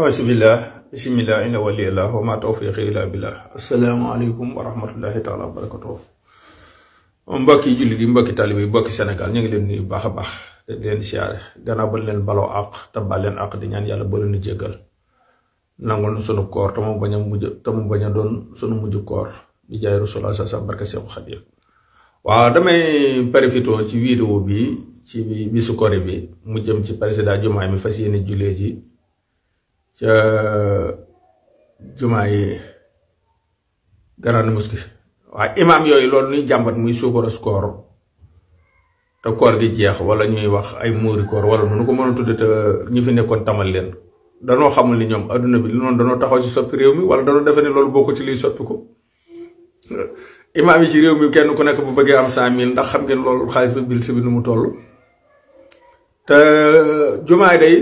Bismillah, bismillah, inna waliyallah wa ma tawfiqi illa billah. Assalamualaikum warahmatullahi taala wabarakatuh. Mbokki julli di mbokki talibi mbokki Sénégal ñu ngi leen nuyu baax baax te di leen siyaare gannaaw ba leen baloo àq te baal leen àq di ñaan yàlla ba leen jéggal nangul na sunu koor te mu bañ a doon sunu mujj koor di jaay Rasulullah sa barke Seexu Xaadim. Waaw damay profité ci vidéo bi ci bisu koor bi mu jëm ci président Diomaye mi fas yéene jullee ji ca jumaa yi Grande Mosquée waaye imam yooyu loolu ñuy jàmbat muy suukaru koor te koor gi jeex wala ñuy wax ay muuri koor wala nu ko mën a tudde te ñi fi nekkoon tamal leen danoo xamul ni ñoom adduna bi li noonu danoo taxaw ci soppi réew mi wala danoo defe ne loolu bokku ci liy soppi ko imam yi ci réew mi kenn ku nekk bu bëggee am 100 000 ndax xam ngeen loolu xaalis bi bil si bi nu mu toll te jumaay day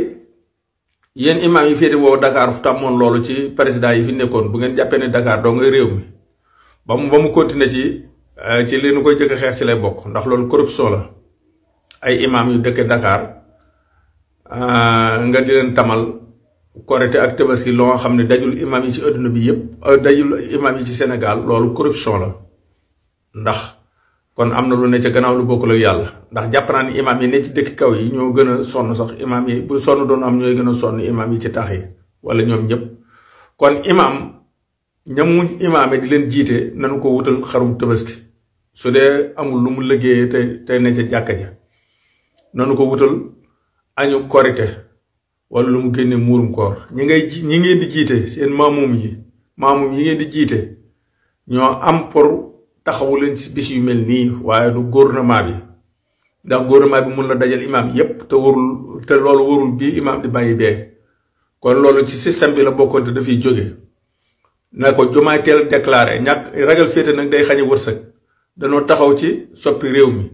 yéen imam yi féete woo Dakar fu tàmmoon loolu ci président yi fi nekkoon bu ngeen jàppee ne Dakar doo ngay réew mi ba mu continuer ci li nu koy jëkk xeex ci lay bokk ndax loolu corruption la ay imam yu dëkk Dakar nga di leen tamal Korité ak Tabaski loo xam ne dajul imam yi ci adduna bi yëpp dajul imam yi ci Sénégal loolu corruption la ndax kon am na lu ne ca gannaaw lu bokkul ak yàlla ndax jàpp naa ni imam yi ne ci dëkk kaw yi ñoo gën a sonn sax imam yi bu sonn doon am ñooy gën a sonn imam yi ci tax yi wala ñoom ñëpp kon imam ñamu imam yi di leen jiite nanu ko wutal xarum Tabaski su dee amul lu mu liggéeyee tey ne ca jàkka ja nanu ko wutal añu Korité wala lu mu génne muurum koor ñi ngeen di jiite seen maamum yi ngeen di jiite ñoo am pour taxawu leen ci bis yu mel nii waaye du gouvernement bi ndax gouvernement bi mun la dajal imam yépp te loolu warul bii imam di bàyyi bee kon loolu ci système bi la bokkoon te dafiy jóge na ko Diomaye teel déclaré ñàkk ragal féete nag day xañe wërsëg danoo taxaw ci soppi réew mi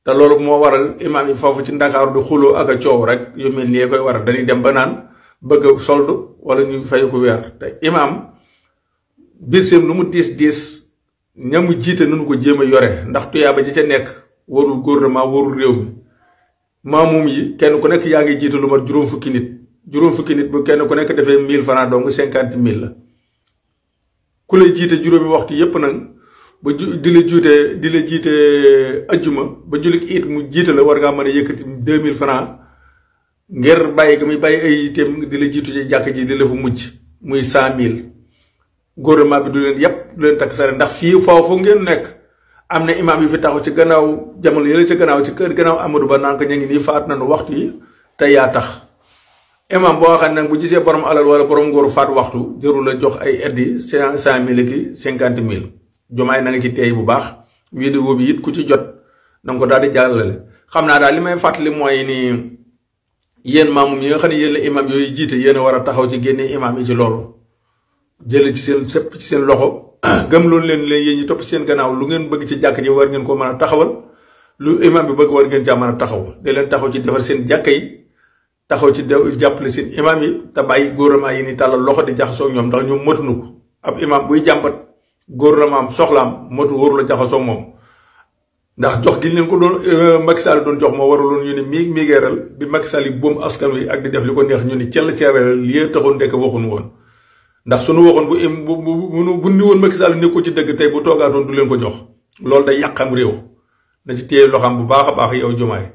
te loolu moo waral imam yi foofu ci Ndakaaru di xuloo ak a coow rek yu mel nii koy waral dañuy dem ba naan bëgg solde wala ñu fay ko weer te imam biir seen lu mu diis ñamu jiite nañu ko jéem a yore ndax tuyaaba ji ca nekk warul gouvernement warul réew mi maamum yi kenn ku nekk yaa ngi jiite lu mat juróom fukki nit bu kenn ku nekk defee 1000 francs donc 50 000 la ku lay jiite juróomi waxtu yépp nag ba di la jiite ajjuma ba julik it mu jiite la war ngaa mën a yëkkati 2000 francs ngir bàyyi ga muy bàyyi ay itam di la jiitu ci jàkk ji di la fa mujj muy 100 000 gouvernement bi du leen yépp du leen takk sare ndax fii foofu ngeen nekk am na imam yu fi taxaw ci gannaaw jamono yële ci gannaaw ci kër gannaaw Amadou Ba naan ko ñu ngi nii faat nañu waxtu yi te yaa tax imam boo xam ne nag bu gisee borom alal wala borom ngóoru faat waxtu jërul la jox ay eddi 100 000 ki 50 000 Diomaye na nga ci teey bu baax vidéo bi it ku ci jot na nga ko daal di jàllale xam naa daal li may fàttali mooy ni yéen maamum yi nga xam ne yéen la imam yooyu jiite yéen a war a taxaw ci génne imam yi ci loolu jële ci seen sëpp ci seen loxo gëm loolu leen yéen ñi topp ci seen gannaaw lu ngeen bëgg ci jàkk ji war ngeen ko mën a taxawal lu imam bi bëgg war ngeen caa mën a taxaw da leen taxaw ci defar seen jàkka yi taxaw ci jàppale seen imam yi te bàyyi gouvernement yi ni tàllal loxo di jaxasoo ñoom ndax ñoom matuñu ko ab imam buy jàmbat gouvernement am soxlaam matu waru la jaxasoo moom ndax jox gi leen ko doon Macky Sall doon jox moo waruloon ñu ne miigeeral bi Macky Sall yi boom askan wi ak di def li ko neex ñu ni cell ceereeral lii taxoon ndekk waxuñu woon ndax suñu waxoon bu ni woon Macky Sall nekk ko ci dëgg tey bu toogaatoon du leen ko jox loolu day yàqam réew na ci téye loxam bu baax a baax yow Diomaye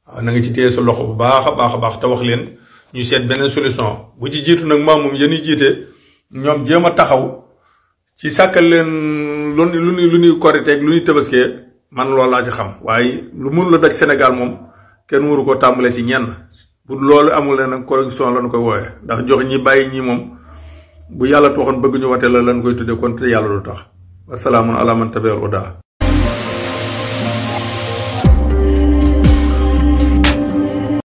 waaw na nga ci téye sa loxo bu baax a baax te wax leen ñu seet beneen solution bu ci jiitu nag maamum yéen ñuy jiite ñoom jéem a taxaw ci sàkkal leen lu ñuy Korité ak lu ñuy Tabaskee man loolu laa ci xam waaye lu mun la daj Sénégal moom kenn waru ko tàmbale ci ñenn bu loolu amul leen nag corruption lañu koy wooye ndax jox ñi bàyyi ñi moom bu yàlla taxoon bëgg ñu wate la lan koy tudde kon te yàlla du tax wasalaamun ala man tabi'al huda